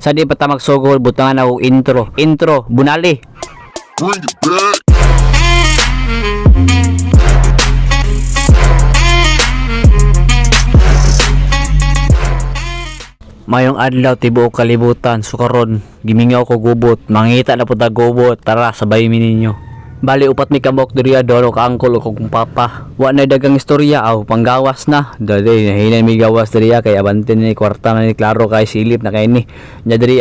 Sa di pa ta magsugod, butangan ako intro. Intro, bunali. Bring it back. Mayong adlaw, tibuok kalibutan. So karon, gimingaw ko gubot. Mangita na pud ta gubot. Tara, sabay mi ninyo. Bali upat mi kamok diri, doro ka angkol ug akong papa. Wa na dagang istorya aw panggawas na. Dali nahinay mi gawas diri kay abante ni kwarta na ni, klaro kay silip na kay ni. Nya diri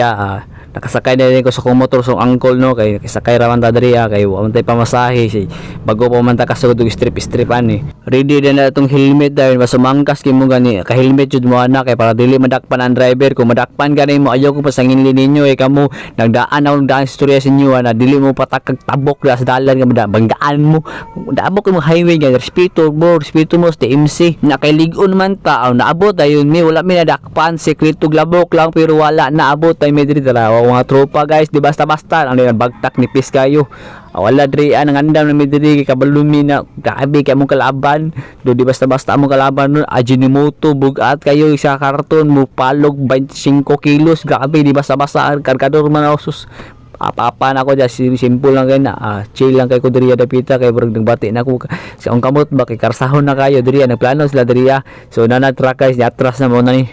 nakasakay na rin ko sa akong motor sa angkol, no, kay nakasakay ra man ta diri kay wa man tay pamasahe, si bago pa man ta kasugod og strip strip ani. Ready din na itong helmet dahil masumangkas kay mo gani ka helmet jud mo ana kay para dili madakpan ang driver. Kung madakpan gani mo, ayaw ko pasanginli ninyo eh. Kamo nagdaan ako, nagdaan istorya sa inyo na dili mo patakag tabok sa dalan nga banggaan mo, daabok mo highway nga. Respeto mo, respeto mo sa TMC na kay lig-on man ta. Aw, naabot ayon mi, wala mi nadakpan, sekreto glabok lang, pero wala naabot ay mi diri. Dala mga tropa, guys, di basta basta ang bagtak nipis kayo. Wala diri ang andam na mi diri kay kabalo mi na grabe kay among kalaban do, di basta basta among kalaban nun. Ajinomoto, bugat kayo sa karton mo, palog 25 kilos. Grabe, di basta basta kargador man ako. Sus, apa-apa na ako dyan, simple lang kayo na chill lang kay ko diri dapita kay burag nagbati na ako sa akong kamot ba kay karsahon na kayo diri. Nagplano sila diri, so na na truck, guys, atras na mo na ni.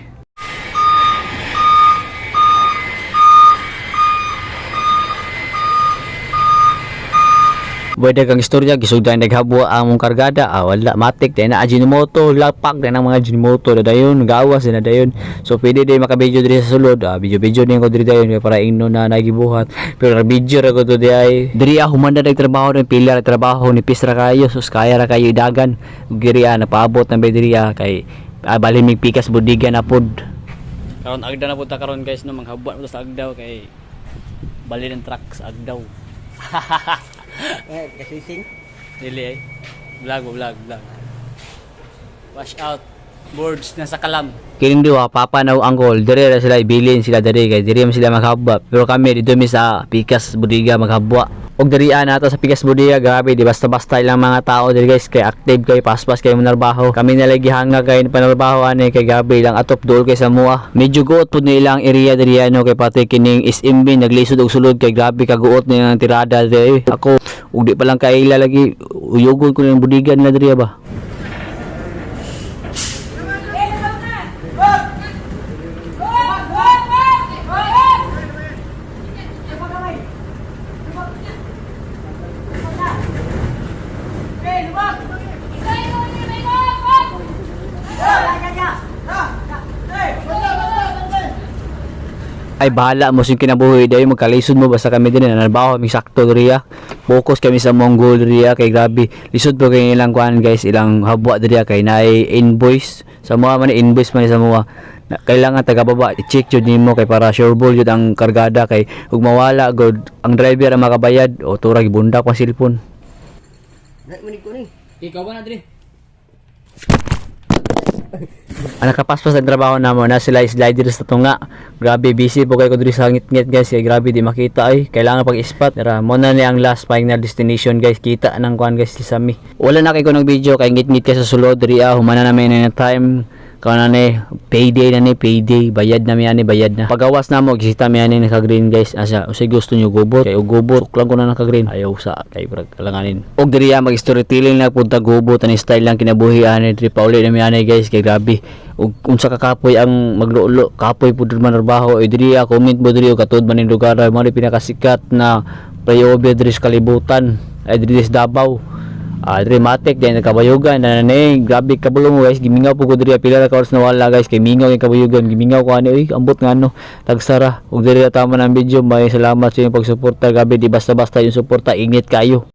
Pwede kang istorya, gisugdan naghabwa ang mong kargada. Wala, matik, dahil na Ajinomoto, lapak, dahil ang mga Ajinomoto, na dayon, gawas, na dayon. So, pwede din makabidyo diri sa sulod. Video-video din ko diri dayon, kaya para ingno na nagibuhat. Pero video ra ko to di ay. Diri humanda na trabaho, ng pila ra trabaho, ni ra kayo, sus, kaya ra kayo idagan. Ug diri napaabot na ba diri kay balimig pikas budiga na pod. Karon agda na punta karon, guys, no, manghabwa na sa agdaw kay bali ng truck sa agdaw. Eh, kasising. Dili eh. Vlog, vlog, vlog. Wash out. Boards na sa kalam. Kining duha, papa na angkol, dire ra sila ibilin sila diri kay diri man sila maghabwa. Pero kami dito mi sa Pikas Budiga maghabwa. Og diri nato sa Pikas Budiga, grabe, di basta-basta ilang mga tao diri, guys, kay active kay paspas kay manarbaho. Kami na lagi hanga kay panarbaho ani kay grabe ilang atop duol kay sa mua. Medyo guot pud ni ilang area diri ano kay pati kining SMB naglisod og sulod kay grabe kaguot ni ang tirada diri. Ako ug di pa lang kaila lagi uyugon ko ning budigan na diri ba. Ay, bahala mo sa kinabuhi dayon, magkalisod mo, basta kami din nanarbaho mi sakto diri. Focus kami sa Mongol diri kay grabe lisod po kay ilang kuan, guys, ilang habwa diri kay naay invoice sa mga man, invoice man sa mga na, kailangan taga baba i-check jud nimo kay para sure ball jud ang kargada kay ug mawala god ang driver ang makabayad o turag ibundak pa cellphone. Dai man ko ni. Ikaw ba na diri? Ang nakapaspas ang trabaho namo na sila slider sa tunga. Grabe busy po kay ko diri sa ngit-ngit, guys, kay grabe di makita ay kailangan pag ispat. Tara, mo na ni ang last final destination, guys. Kita nang kuan, guys, si Sami. Wala na kay ko ng video kay ngit-ngit kay sa sulod diri humana na may na time. Kana ni payday na ni, payday, bayad na mi ani, bayad na. Pagawas na mo gisita mi ani naka green, guys. Asa usay gusto niyo gubot kay og gubot lang ko na naka green. Ayaw sa kay brag alanganin. Og diri mag storytelling lang punta gubot ani style lang kinabuhi ani diri pauli na mi ani, guys, kay grabe. Ug unsa ka kapoy ang maglulo, kapoy pud man trabaho eh diri comment mo diri og katud man ning lugar mo ni pinakasikat na flyover diri sa kalibutan ay diri sa Davao. Dramatic din nagkabayugan na na grabe kabulo mo, guys, gimingaw po ko diri pila ra ka oras nawala, guys, kay mingaw kay kabayugan, gimingaw ko ani, uy, ambot nga ano tagsara. Ug diri tama ng video. May salamat sa inyong pagsuporta. Grabe, di basta-basta yung suporta, init kayo.